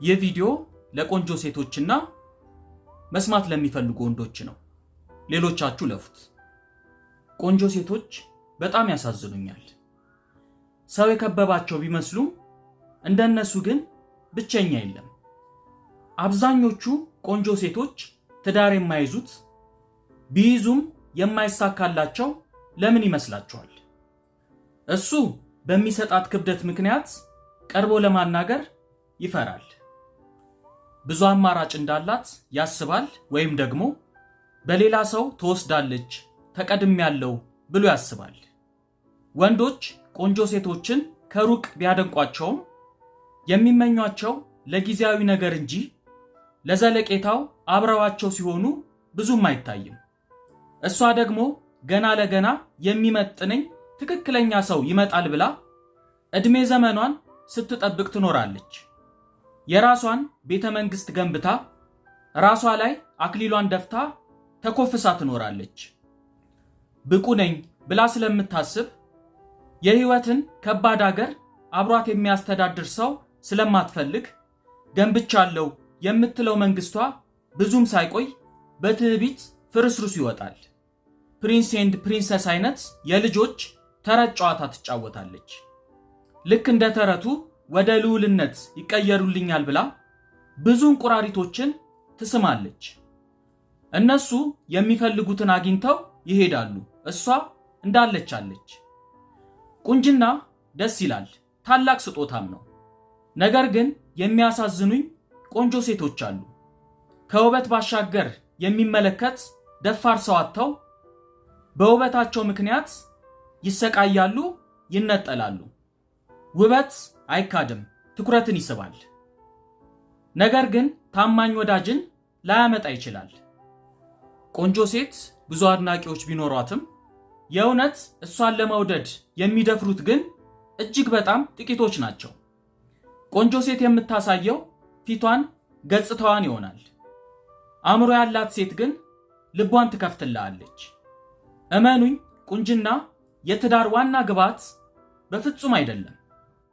ይህ ቪዲዮ ለቆንጆ ሴቶችና መስማት ለሚፈልጉ ወንዶች ነው። ሌሎቻችሁ ለፉት። ቆንጆ ሴቶች በጣም ያሳዝኑኛል። ሰው የከበባቸው ቢመስሉም እንደነሱ ግን ብቸኛ የለም። አብዛኞቹ ቆንጆ ሴቶች ትዳር የማይዙት፣ ቢይዙም የማይሳካላቸው ለምን ይመስላችኋል? እሱ በሚሰጣት ክብደት ምክንያት ቀርቦ ለማናገር ይፈራል። ብዙ አማራጭ እንዳላት ያስባል፣ ወይም ደግሞ በሌላ ሰው ትወስዳለች፣ ተቀድሜያለሁ ብሎ ያስባል። ወንዶች ቆንጆ ሴቶችን ከሩቅ ቢያደንቋቸውም የሚመኟቸው ለጊዜያዊ ነገር እንጂ ለዘለቄታው አብረዋቸው ሲሆኑ ብዙም አይታይም። እሷ ደግሞ ገና ለገና የሚመጥነኝ ትክክለኛ ሰው ይመጣል ብላ ዕድሜ ዘመኗን ስትጠብቅ ትኖራለች። የራሷን ቤተ መንግሥት ገንብታ፣ ራሷ ላይ አክሊሏን ደፍታ ተኮፍሳ ትኖራለች። ብቁ ነኝ ብላ ስለምታስብ፣ የሕይወትን ከባድ አገር አብሯት የሚያስተዳድር ሰው ስለማትፈልግ፣ ገንብቻለሁ የምትለው መንግስቷ ብዙም ሳይቆይ በትዕቢት ፍርስርሱ ይወጣል። Prince and princess አይነት የልጆች ተረት ጨዋታ ትጫወታለች። ልክ እንደ ተረቱ ወደ ልዑልነት ይቀየሩልኛል ብላ ብዙ እንቁራሪቶችን ትስማለች። እነሱ የሚፈልጉትን አግኝተው ይሄዳሉ። እሷ እንዳለች አለች። ቁንጅና ደስ ይላል፣ ታላቅ ስጦታም ነው። ነገር ግን የሚያሳዝኑኝ ቆንጆ ሴቶች አሉ። ከውበት ባሻገር የሚመለከት ደፋር ሰው አጥተው በውበታቸው ምክንያት ይሰቃያሉ፣ ይነጠላሉ። ውበት አይካድም፣ ትኩረትን ይስባል። ነገር ግን ታማኝ ወዳጅን ላያመጣ ይችላል። ቆንጆ ሴት ብዙ አድናቂዎች ቢኖሯትም የእውነት እሷን ለመውደድ የሚደፍሩት ግን እጅግ በጣም ጥቂቶች ናቸው። ቆንጆ ሴት የምታሳየው ፊቷን፣ ገጽታዋን ይሆናል። አእምሮ ያላት ሴት ግን ልቧን ትከፍትልሃለች። እመኑኝ፣ ቁንጅና የትዳር ዋና ግብዓት በፍጹም አይደለም።